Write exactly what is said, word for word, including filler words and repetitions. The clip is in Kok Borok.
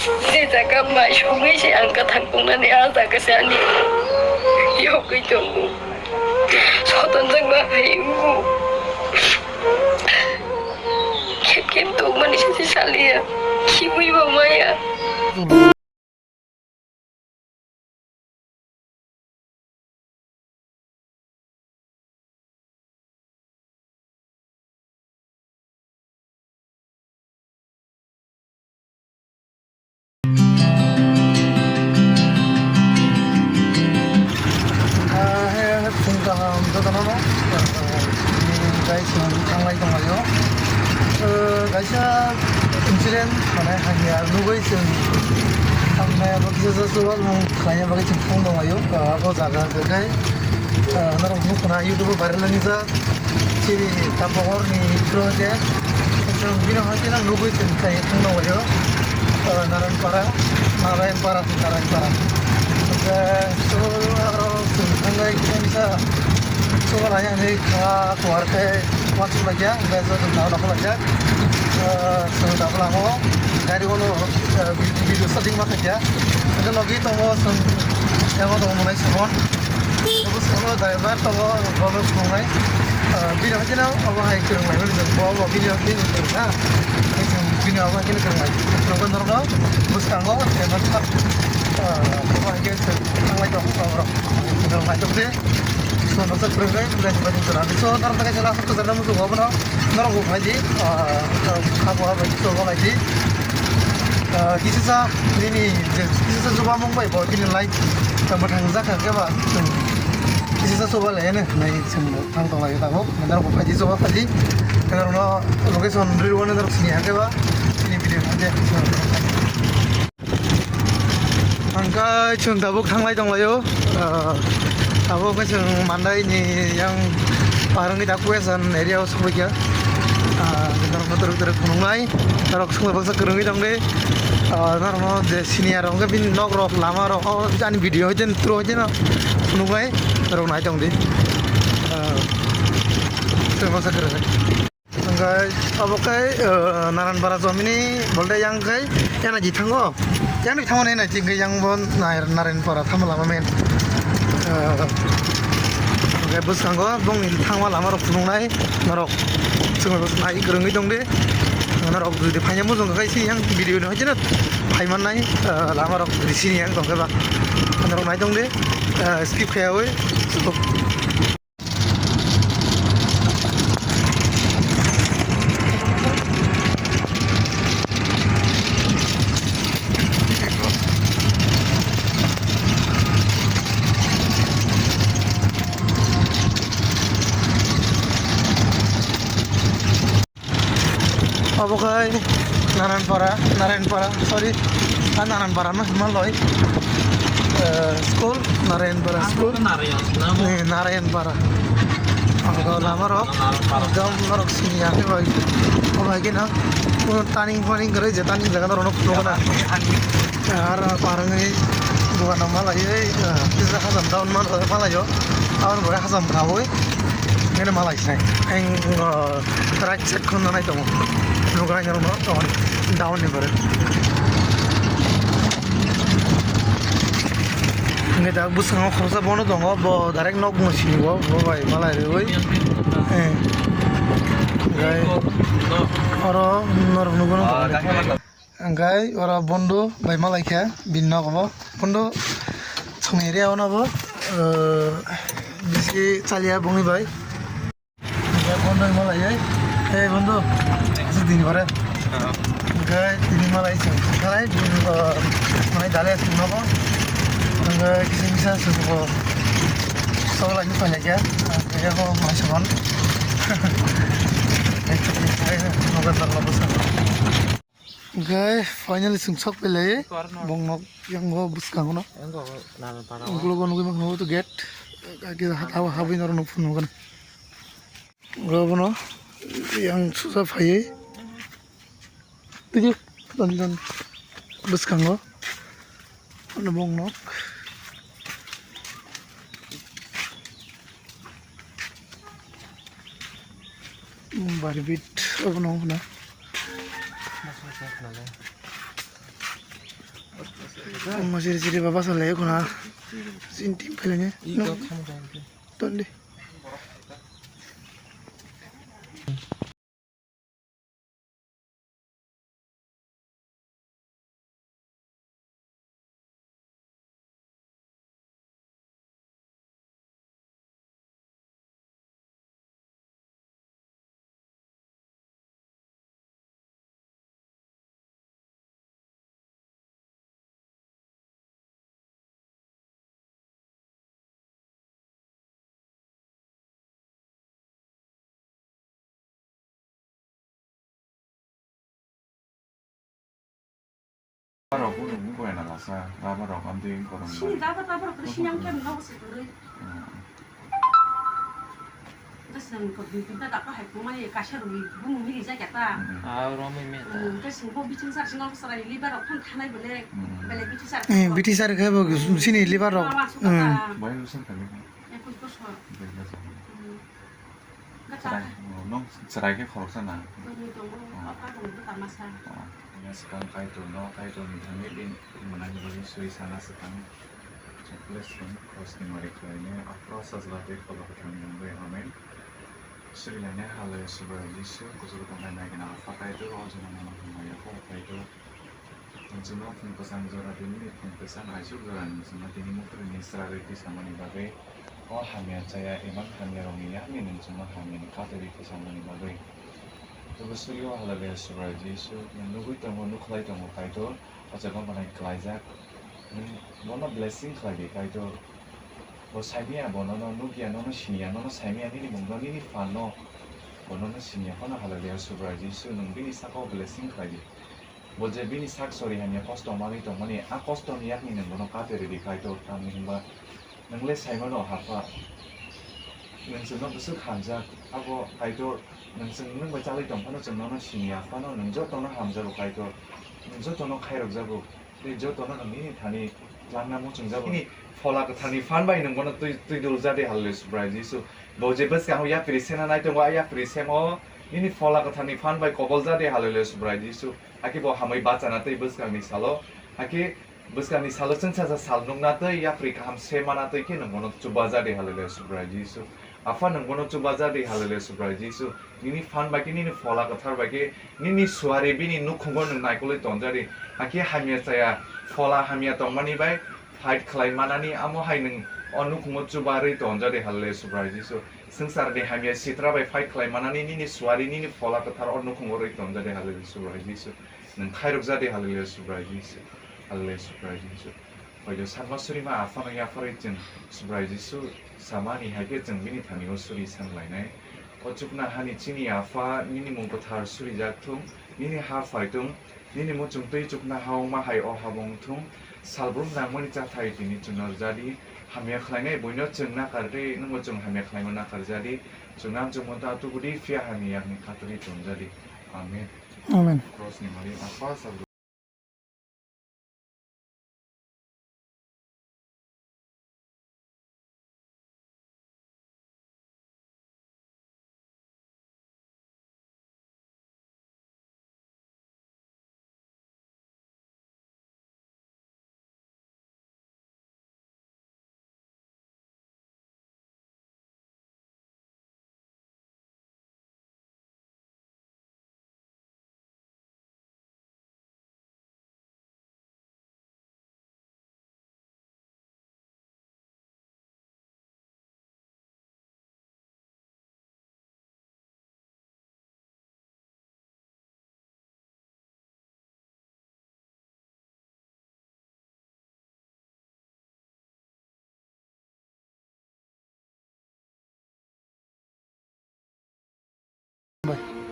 Je jaga mai songwi se ang kwthang tongnani, a jaga se ani yogwi tongo. Sotonjak ba hai wngo. Khep khep tongmani se se saliya. Khiui bo maya. Ah, he, he, phung kaham jotono no. Ah, guys, thanglai tonglaio. Ah, kaisa incident, mane, hamya nugwi chwng thangnai abo kisa sa chuwal mung khlaina bagwi chwng phung tonglaio. Ah, abo jaga hwnkhe, ah, norok nukhuna YouTube o viral wngjak. Chini Tambohor ni bro je, chwng bini hai khe nang nugwi chwng khai thangno waio, ah, Narayanpara, Narayanpara, Narayanpara. Hwnkhe so aro chwng thangnai kisa, so lai ani kha kuar khe uansukhlaijak, hwnkhe so chwng tamo nokolaijak, ah, chwng tamo lamo gari o, ah, video shooting ma khaijak, hwnkhe logi tongo chwng, emo tongo monai Subon. Bwskango driver tongo, bono phunuknai. Ah, bini hai kheno obo hai kwrwnglaimani chwng, bo obo bini, bini kwrwng na. Bini obo hai kheno kwrwnglai. Phunukgwi norokno bwskango driver sa, ah, obo hai khe chwng thanglai tongo borok. Norok naitokdi. So, norok kwrwngnai, belai belai kwrwng. So, norok kaisa last o kwchangna muchungo obono. Norok bo phaidi, ah, abo abo kisa bo laidi. Ah, kisa sa nini je kisa sa chubamung bai bo bini life mwthang jak kha khe ba, kisa sa chuba lai hwnwi hinwi chwng bo thang tong lai tabuk. Norok bo phaidi chuba phaidi. Norok no location rwui rwui norok sini ha khe ba nini video khe. Hwnkhe chwng tabuk thanglai tonglaio. Ah, tabuk khe chwng Mandai ni yang parwngwi da Kuyasan area o sogwi kha. Ah, norokno twrwk twrwk phunuknai. Norok swngbai baksa kwrwngwi tongdi. Ah, norokno je senior rok hwnkhe bini nok rok, lama rok, o ani video hoite turo hoite no phunuknai. Norok nai tongdi. Ah, swngbai baksa kwrwngwi. Hwnkhe obo khe, eh, Naranpara jomini bolde yang khe N G thango. Yang ni thango N G hwnkhe yang bo Nai-, Naranpara thangma lama men. Eh, hwnkhe bwskango bongni thangma lama rok phunuknai norok chwngno nai kwrwngwi tongdi. Norok jodi phaina muchung khe se yang video ni hoite no phaimannai, eh, lama rok risini yang tongkhe ba. Norok nai tongdi, eh, skip khaiyawi. Obo khai Narayanpara, Narayanpara, sorry, ah, Narayanpara ma, ma loi. Eh, school, Narayanpara school. Narayan, na mo? Eh, Narayanpara. Ang ko lama rok, Narayanpara. Jam rok sini ya, ke bai. O bai ke na, ko turning, turning kare je, turning jaga rok no, no na. Ar parangni bukan nama lagi, eh, bisa hasam down man, mana yo, awan boleh hasam kawoi. Ngene malai sai. Eng, uh, right side khon nai tongo. Nugra nang no tongo. Down ni bare. Nge da bwskango khoroksa bono tongo. Bo direct nok bwskango. Bo bai malai rewi. Eh. Gai. Oro norok nugo no tongo. Hwnkhe oro bondo bai malaikha bini nogo bo. Bondo chwng area o no bo, eh, bisi chaliya bongni bai. Hwnkhe bondo bai malaiwi, "Hey bondo, aswk dini pore." Hwnkhe tini malai chwng thalai, eh, mai dale chwng nogo. Hwnkhe kisa kisa chwng bo soglai ni phailai khe, hwnkhe bo mai sabon. Hwnkhe finally chwng sok phailai bong nok yang bo bwskango no. Ukulok o nugwi mankha to gate. Khe ha-, ha-, habwi norok no phunukgwi. Ukulok bono yang susa phaiwi. Tini don don bwskango. Ano bong nok. Barbit abono wngkha na. Omo siri siri baba salai khuna. Sin team phailani. Tonde. Rok bo nung goi na lasa, rubber rok amtwi korang. Sini bai. Rubber, rubber rok sini ang khe nung se kwrwi. Hmm. Bwswng kok dui tinta dakha hai tongmani kaisa rwui bumung ni rijak ya ta. Hmm. Ah, romwi me ta. Hmm, tei sini bo biching sak sini bo chwrai liver rok phano thanai bole. Hmm. Bele biching sak. Eh, biching sak khe bo sini liver rok. Mama suka ta. Hmm. Bai bwswng kali. Ekus bosor. Bai bwswng. Hmm. Chwrai, nwng chwrai khe khoroksa na? Tongwi tongo, oh. Apa tongo, tama sa. Oh. Ani swkang Kaitorno, Kaitorni thani bini manani bagwi swi sana swkang. Chakle swng khosni mari khlainai, aphro sajla tei Phola Kwthangni mungwi. Amen. Surilainai halai Subrai Jisu, kuchugo tongnai naiganang Apha Kaitor, o jora nono hambai ya, Phola Kaitor. Nwng chwngno phung kwchang jora di, nini phung kwchang aisuk jora nwng chwngno tini muktwrwini chwragwi tisamani bagwi, o hamya chaya emang hamyarokni yakni nwng chwngno hamyani katorwi tisamani bagwi. Tabuk suri o halale Subrai Jisu, nwng nugwi tongo, nukhlai tongo Kaitor, o jaga bo nai klaijak. Nwng bono blessing khlai di Kaitor. Bo saimanya, bo nono nukya, nono siniya, nono saimanya, nini mungno, nini phanno, bo nono siniya phano halale Subrai Jisu, nwng bini sakao blessing khlai di. Bo je bini sak sori hamya kosto manwi tongmani, a kostoni yakni nwng bono kate rwdi Kaitor, tamni hwnba nwng le saimano Apha, nwng chwngno bwswk hamjak, abo Kaitor, nwng chwng nwng bai chalwi tong phano chwng nono siniya phano nwng jotono hamjago Kaitor, nwng jotono khairokjago, tei jotono nwng nini thani tlangna muchungjago. Nini Phola Kwtharni phan bai nwng bono twi, twi dul ja de, halale Subrai Jisu. Bo je bwskango yapri sena nai tongo, a yapri semo nini Phola Kwtharni phan bai kobol ja de, halale Subrai Jisu. Hakhe bo hamwi bachana tei bwskangni salo, hakhe bwskangni salo chwngsacha sal nukna tei yapri kaham se mana tei khe nwng bono chubaja de, halale Subrai Jisu. Apha, nwng bono chubaja de, halale Subrai Jisu. Nini phan bai khe, nini Phola Kwthar bai khe, nini suari bini nukhungo nwng naikolwi tonja di. Hakhe hamya chaya, phola hamya tongmani bai fight khlai manani, amo hai nwng o nukhungo chubarwi tonja di, halale Subrai Jisu. Swngcharni hamya sitra bai fight khlai manani nini suari, nini Phola Kwthar o nukhungo rwi tonja di, halale Subrai Jisu. Nwng khairokja di, halale Subrai Jisu, halale Subrai Jisu. Hoido sakma surima Aphano yapharwi chwng Subrai Jisu samani hai khe chwng bini thani o suri san lainai. O chukna hani chini Apha, nini mung kwthar surijak thung, nini ha phai thung, nini muchung twi chukna ha wngma hai o ha bo wng thung. Salbrum nangmani chathai tini chwngno rwja di, hamya khlainai buino chwng nakar tei nwngbo chwng hamya khlaima nakar rwja di. Chwng nang chwng monta tubu di, phiya hani yakni khatwi tongja di. Amen. Amen. Cross ni mari Apha sal Bai.